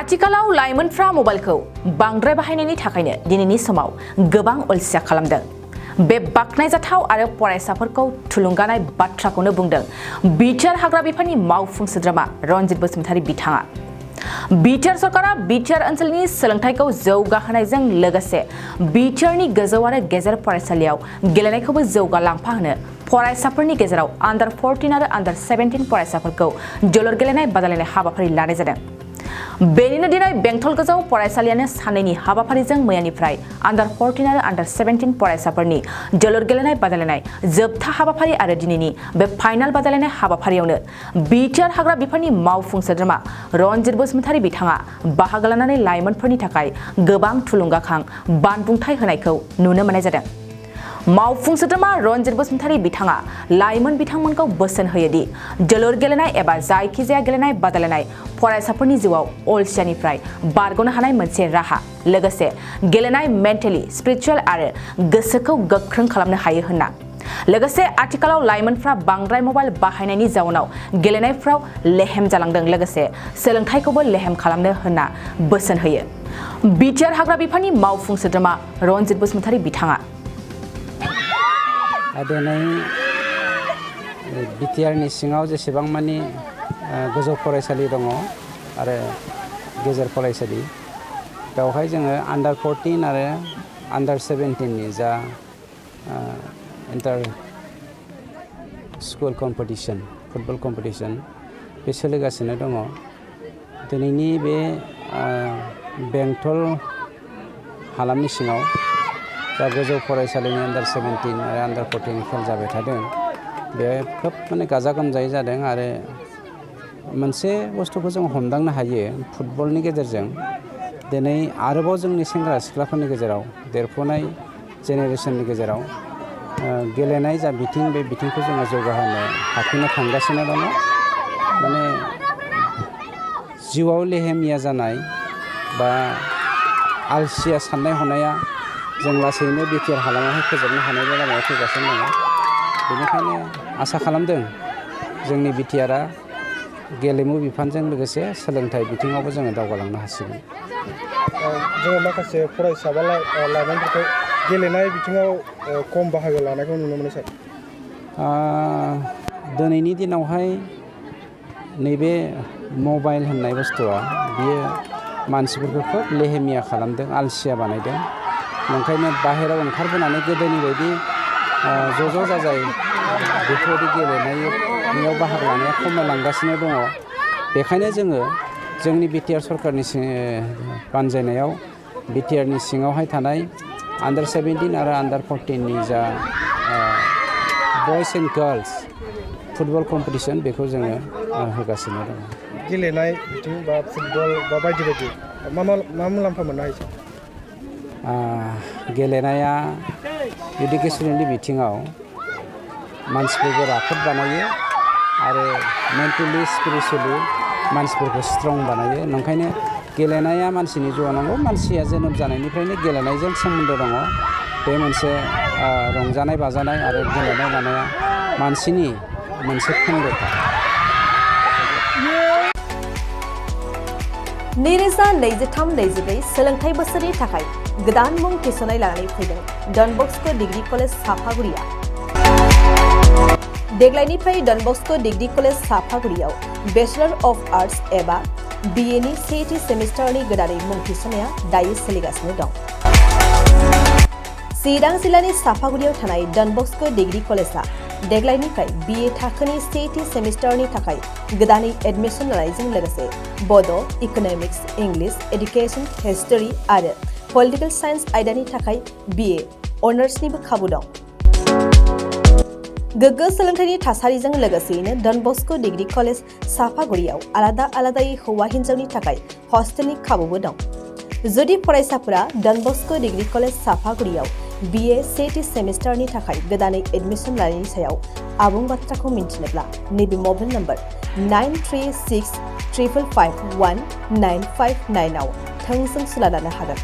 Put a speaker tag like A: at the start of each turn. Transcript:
A: आथिखालाव लाइमोनफ्रा मबाइलखौ बांद्राय बाहायनायनि थाखायनो दिनैनि समाव गोबां अलसिया खालामदों। बे बाखनायजाथाव आरो फरायसाफोरखौ थुलुंगानाय बाथ्राखौनो बुंदों बिटिआर हाग्रा बिफाननि मावफुं सोद्रोमा रनजित बसुमतारी बिथाङा। बिटिआर सरकारा बिटिआर ओनसोलनि सोलोंथाइखौ जौगाहोनायजों लोगोसे बिटिआरनि गोजौ आरो गेजेर फरायसालियाव गेलेनायखौबो जौगालांफाहोनो फरायसाफोरनि गेजेराव आन्डार 14 आरो आन्डार 17 फरायसाफोरखौ जोलुर गेलेनाय बादायलायनाय हाबाफारि लानाय जादों। बेनिनो दिनै बेंटल गोजौ फरायसालियानो सानैनि हाबाफारिजों मैयानिफ्राय आन्डार 14 आरो आन्डार 17 फरायसाफोरनि जोलुर गेलेनाय बादायलायनाय जोबथा हाबाफारि आरो दिनैनि बे फाइनाल बादायलायनाय हाबाफारियावनो बिटिआर हाग्रा बिफाननि मावफुं सोद्रोमा रनजित बसुमतारी बिथाङा बाहागो लानानै लाइमोनफोरनि थाखाय गोबां थुलुंगाखां बानबुंथाय होनायखौ नुनो मोननाय जादों। मावफुं सोद्रोमा रनजित बसुमतारी बिथाङा लाइमोन बिथांमोनखौ बोसोन होयोदि जोलुर गेलेनाय एबा जायखिजाया गेलेनाय बादायलायनाय फरायसाफोरनि जिउआव अलसियानिफ्राय बारग'नो हानाय मोनसे राहा, लोगोसे गेलेनाय मेन्टेलि स्पिरिचुअल आरो गोसोखौ गोख्रों खालामनो हायो होनना। लोगोसे आथिखालाव लाइमोनफ्रा बांद्राय मबाइल बाहायनायनि जाउनाव गेलेनायफ्राव लेहेम जालांदों, लोगोसे सोलोंथाइखौबो लेहेम खालामनो होनना बोसोन होयो बिटिआर हाग्रा बिफाननि मावफुं सोद्रोमा रनजित बसुमतारी बिथाङा।
B: दिनै बिटिआरनि सिङाव जेसेबां मानि गोजौ फरायसालि दङ आरो गेजेर फरायसालि, बेवहाय जोङो आन्डार 14 आरो आन्डार 17नि जा inter school competition, football competition बे सोलिगासिनो दङ। दिनैनि बे बेंटल हालामनि सिङाव जा गोजौ फरायसालिनि आन्डार 17 आरो आन्डार 14 खेल जाबाय थादों, बे खोब माने गाजा गोमजायै जादों। आरो मोनसे बुस्थुखौ जों हमदांनो हायो, फुटबलनि गेजेरजों दिनै आरोबाव जोंनि सेंग्रा सिख्लाफोरनि गेजेराव, देरफुनाय जेनेरेसननि गेजेराव गेलेनाय जा बिथिं, बे बिथिंखौ जोङो जौगाहोनो हाफिननो थांगासिनो दङ। माने जिउआव लेहेमिया जानाय बा आलसिया साननाय हनाया जों लासैनो बिटिआर हालामावहाय फोजोबनो हानायनि लामायाव फैगासिनो दङ। बेनिखायनो आसा खालामदों जोंनि बिटिआरआ गेलेमु बिफानजों लोगोसे सोलोंथाइ बिथिङावबो जोङो दावगालांनो हासिगोन।
C: जोङो माखासे फरायसा बा लाइमोनफोरखौ गेलेनाय बिथिङाव खम बाहागो लानायखौ नुनो मोनो सार।
B: दिनैनि दिनावहाय नैबे मबाइल होननाय बुस्थुआ बियो मानसिफोरखौ खोब लेहेमिया खालामदों, आलसिया बानायदों। ओंखायनो बाहेरायाव ओंखारबोनानै गोदोनि बायदि ज' जाजाय बेफोरबायदि गेलेनायाव बाहागो लानाया खमायलांगासिनो दङ। बेखायनो जोङो जोंनि बिटिआर सरकारनि बानजायनायाव बिटिआरनि सिङावहाय थानाय आन्डार 17 आरो आन्डार 14नि जा बयस एन्ड गार्लस फुटबल कम्पिटिसन, बेखौ जोङो होगासिनो दङ।
C: गेलेनाय बिथिं बा फुटबल बा बायदि बायदि मा मुलाम्फा मोननो हायो सार?
B: गेलेनाया इडुकेसननि बिथिङाव मानसिफोरखौ राफोद बानायो आरो मेन्टेलि स्पिरिचुवेलि मानसिफोरखौ स्ट्रं बानायो। ओंखायनो गेलेनाया मानसिनि जिउआव नांगौ। मानसिया जोनोम जानायनिफ्रायनो गेलेनायजों सोमोन्दो दङ। बे मोनसे रंजानाय बाजानाय आरो गेलेनाय लानाया मानसिनि मोनसे खोन्दोखा।
D: 2023-24 सोलोंथाइ बोसोरनि थाखाय गोदान मुं थिसननाय लानानै फैदों डन बस्क' डिग्री कलेज साफागुरिया। देग्लायनिफ्राय डन बस्क' डिग्री कलेज साफागुरियाव बेचलर अफ आर्ट्स एबा बिएनि सेथि सेमिस्टारनि गोदानै मुं थिसननाया दायो सोलिगासिनो दं। चिरां जिल्लानि साफागुरियाव थानाय डन बस्क' डिग्री कलेजआ देग्लायनिफ्राय बिए थाखोनि सेथि सेमिस्टारनि थाखाय गोदानै एडमिसन लानायजों लोगोसे बड', इक'नमिक्स, इंलिश, एडुकेशन, हिस्टरी आरो पलिटिकल साइन्स आयदानि थाखाय बिए अनार्सनिबो खाबु दं। गोग्गो सोलोंथाइनि थासारिजों लोगोसेयैनो डन बस्क' डिग्री कलेज साफागुरियाव आलादा आलादायै हौवा हिन्जावनि थाखाय हस्टेलनि खाबुबो दं। जुदि फरायसाफोरा डन बस्क' डिग्री कलेज साफागुरियाव बिए सेथि सेमिस्टारनि थाखाय गोदानै एडमिसन लानायनि सायाव आबुं बाथ्राखौ मिन्थिनोब्ला नैबे मबाइल नम्बर 9365519559 आव थोंजों सुला लानो हागोन।